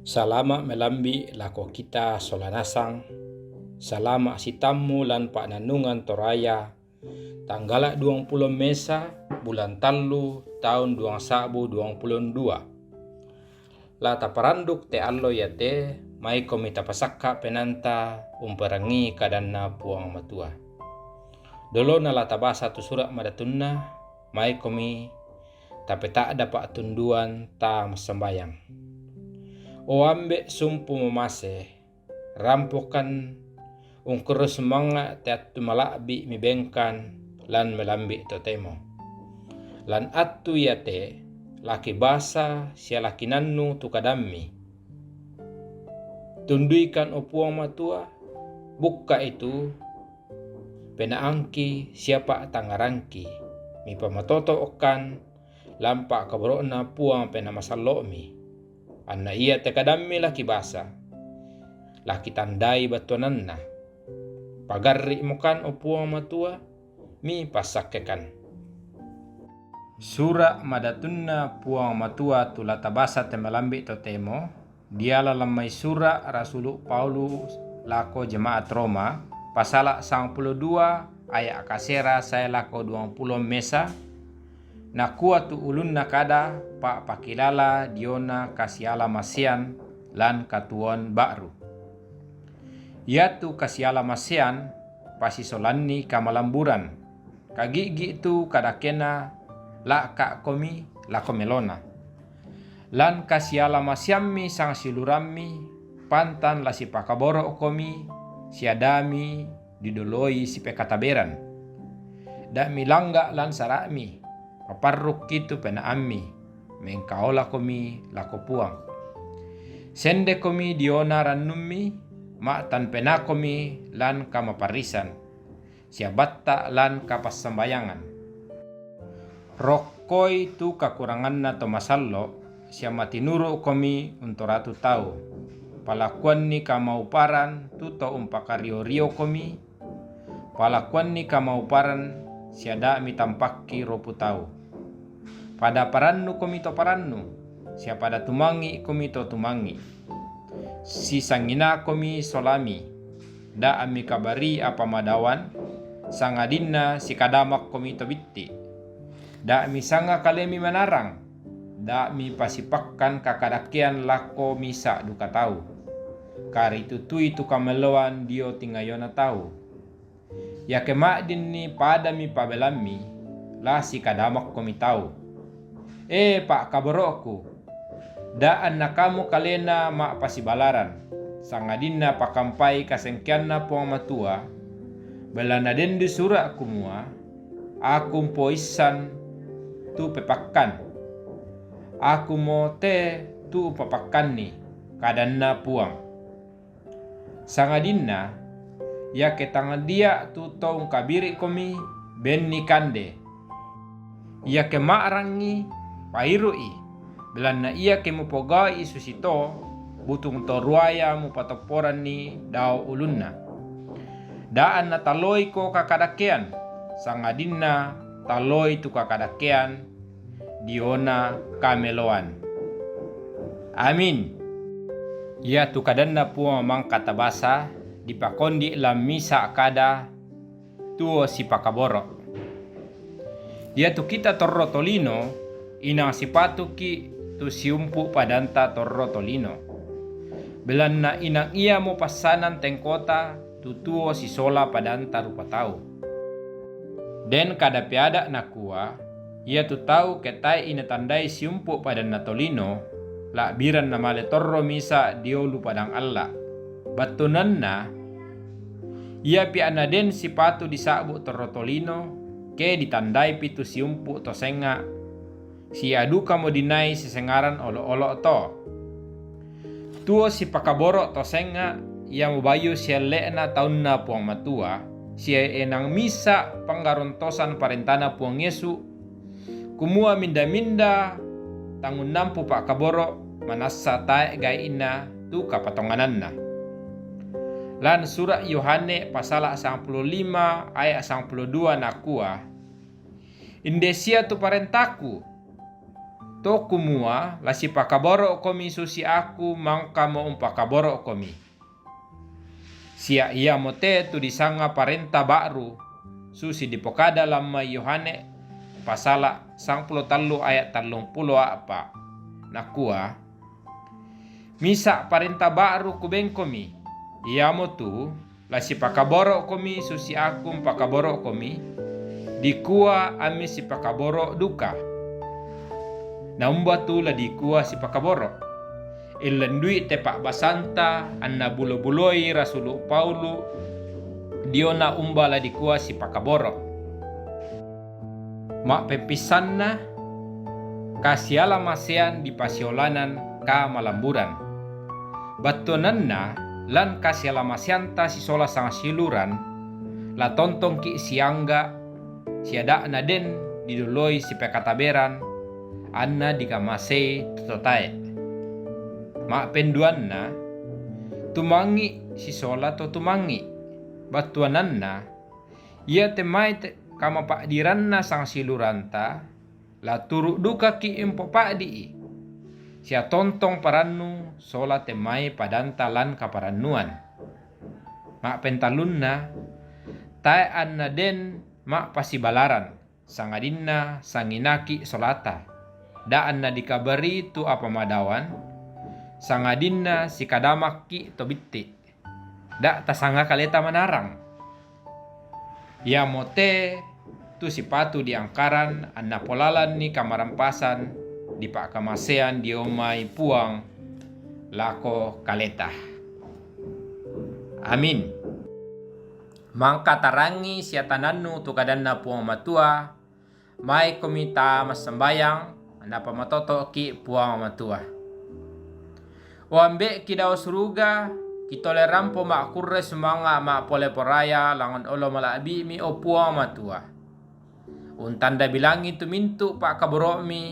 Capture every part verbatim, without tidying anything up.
Salama' melambi' lako kita sola nasang. Salama' sitammu lan pa'nannungan Toraya, tanggala' duangpulo mesa, bulan tallu, taun duang sa'bu duangpulo dua. La taparanduk te allo iate, maikomi tapasakka' penaanta umparengngii kadanNa Puang Matua. Dolona la tabasa tu sura' madatunna, maikomi tapeta'da pa'tunduan ta massambayang. O Ambe' sumpu mamase, rampokan ungkurru sumanga' te attu mala'bi' mibengkan lan melambi' totemo. Lan attu iate laki basa sia laki nannu tu kadammi. Tunduikan, o Puang Matua, bukka'i tu penaangki sia pa'tangngarangki, mipamatoto'kan lan pa'kaboro'Na Puang Penaa Masallo'mi. Anna iate kadammi laki basa, laki tandai battuananna. Pagarri'mokan, o Puang Matua, mipassakkekan. Sura' madatunNa Puang Matua tu la tabasa te malambi' totemo, diala lan mai sura' Rasulu' Paulus lako jema'at Roma, pasala' sangpulo dua, aya' kasera sae lako duangpulo mesa, nakua tu ulunna kada pa'pakilala diona kasialamasean lan katuoan ba'ru. Iatu kasialamasean pasisolanni kamalamburan, kagi'gi' tu kadakena la'ka'komi lako melona. Lan kasialamaseammi sangsiulurammi, pantan la sipakaboro'komi sia dami didoloi sipekataberan. Da' milangga' lan sara'mi, paparrukki tu penaammi, mengkaolakomi lako Puang. Sendekomi diona rannummi, ma'tan penakomi lan kamaparrisan, sia batta' lan kapassambayangan. Rokkoi tu kakuranganna to masallo', sia matinuru'komi untoratu tau. Palakuanni kamauparan tu to umpakario-riokomi, palakuanni kamauparan sia da' mitampakki ropu tau. Pada parannukomi to parannu, sia pada tumangi'komi to tumangi'. Sisanginakomi solami, da' mikabari apa madawan, sangadinna sikadamakkomi to bitti'. Da' misanga kalemi manarang, da' mipasipakkan kakadakkean lako misa' duka tau. Karitutui tu kamelloan dio tingayona tau. Iake ma'dinni pada mipabelammi, la sikadamakkomi tau. E pa'kaboro'ku, da' anna kamu kalena ma'pasibalaran, sangadinna pakampai kasengkeanNa Puang Matua, belanna den disura' kumua, aku mpoissan tu pepakkan. Akumo te tu upapakkanni, kadanNa Puang. Sangadinna, iake tang dia' tu to ungkabiri'komi, benni kande. Iake ma'rangngi, pairu'i, belanna iake mupogau'i susito, butung to ruaya mupatopporanni dao ulunna. Da' anna taloiko kakadakkean, sangadinna taloi tu kakadakkean diona kameloan. Amin. Iatu kadanNa Puang mangka tabasa, dipakondi' lan misa' kada tuo sipakaboro'. Iatu kita torro tolino, inang sipatuki' tu siumpu' padanta torro tolino. Belanna inang iamo passanan tengkota tu tuo sisola padanta rupa tau. Den kada peada' nakua, iatu tau ke tae'i natandai siumpu' padanna tolino, la'biran namale torro misa' dio lu padang alla'. Battuananna, iapi anna den sipatu disa'bu' torro tolino, ke ditandaipi tu siumpu' to senga', sia dukamo dinai sisengaran olo'-olo' to. Tuo sipakaboro' to senga', iamo bayu sielle'na taunNa Puang Matua, sia enang misa' panggarontosan parentaNa Puang Yesu, kumua minda-minda tangunnampu pa'kaboro' manassa tae' gai'na tu kapatongananna. Lan sura' Yohane pasala' sangpulo lima aya' sangpulo dua nakua, Inde sia tu parentaku, To kumua la sipakaboro'komi susi aku mangkamo umpakaboro'komi. Sia iamote tu disanga parenta ba'ru, susi dipokada lan mai Yohane pasala sangpulo tallu ayat tallungpulo a'pa, nakua, Misa' parenta ba'ru kubengkomi, iamotu la sipakaboro'komi susi aku umpakaboro'komi, dikua ammi sipakaboro' duka. Na umba tu la dikua sipakaboro'? Illandui te pa'basanta anna bulo-buloi rasulu' Paulu diona umba la dikua sipakaboro'. Ma'peppissanna, kasialamasean dipasiolanan kamalamburan. Battuananna, lan kasialamaseanta sisola sangsiuluran, la tontongki' siangga', sia da'na den didoloi sipekataberan, anna dikamasei tototae. Ma'penduanna, tumangi' sisola to tumangi', battuananna, ia te mai te-, kamapa'diranna sangsiuluranta, la turu' dukaki' umpopa'di'i, sia tontong parannu sola te mai padanta lan kaparannuan. Ma'pentallunna, tae' anna den ma'pasibalaran, sangadinna sanginaki' solata, da' anna dikabari tu apa madawan, sangadinna sikadamakki' to bitti', da' tasanga kaleta manarang. Iamote tu sipatu diangkaran anna polalanni kamarampasan dipa'kamasean dio mai Puang lako kaleta. Amin. Mangka tarangi sia tanannu tu kadanNa Puang Matua, maikomi ta massambayang, napamatoto'ki' Puang Matua. O Ambe'ki dao suruga, kitole rampo ma'kurre sumanga' ma'pole poraya langngan olo mala'bi'mi, o Puang Matua. Untanda bilangi tu mintu' pa'kaboro'mi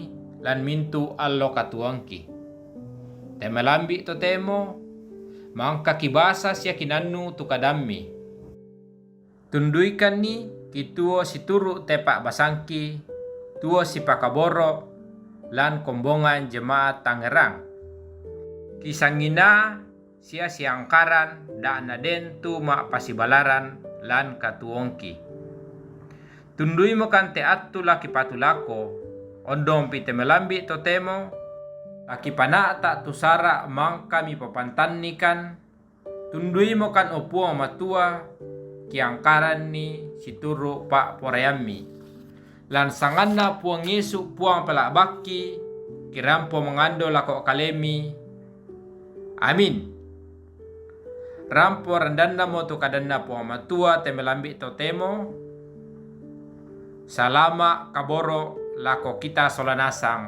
lan mintu' allo katuoangki. Te melambi' totemo, mangka kibasa sia kinannu tu kadammi. Tunduikanni kituo situru' te pa'basangki, tuo sipakaboro' lan kombongan jemaat Tangerang. Kisangina sia siangkaran da'na den tu ma'pasibalaran lan katuoangki. Tunduimokan te attu la kipatu lako, ondongpi te melambi' totemo, la kipana'ta' tu sara' mangka mipapantannikan, tunduimokan, o Puang Matua, kiangkaranni situru' pa'poraiammi. Lan sanganNa Puang Yesu, Puang pela'bakki, kirampo mangando lako kalemi. Amin. Rampo randannamo tu kadanNa Puang Matua te melambi' totemo. Salama' kaboro' lako kita sola nasang.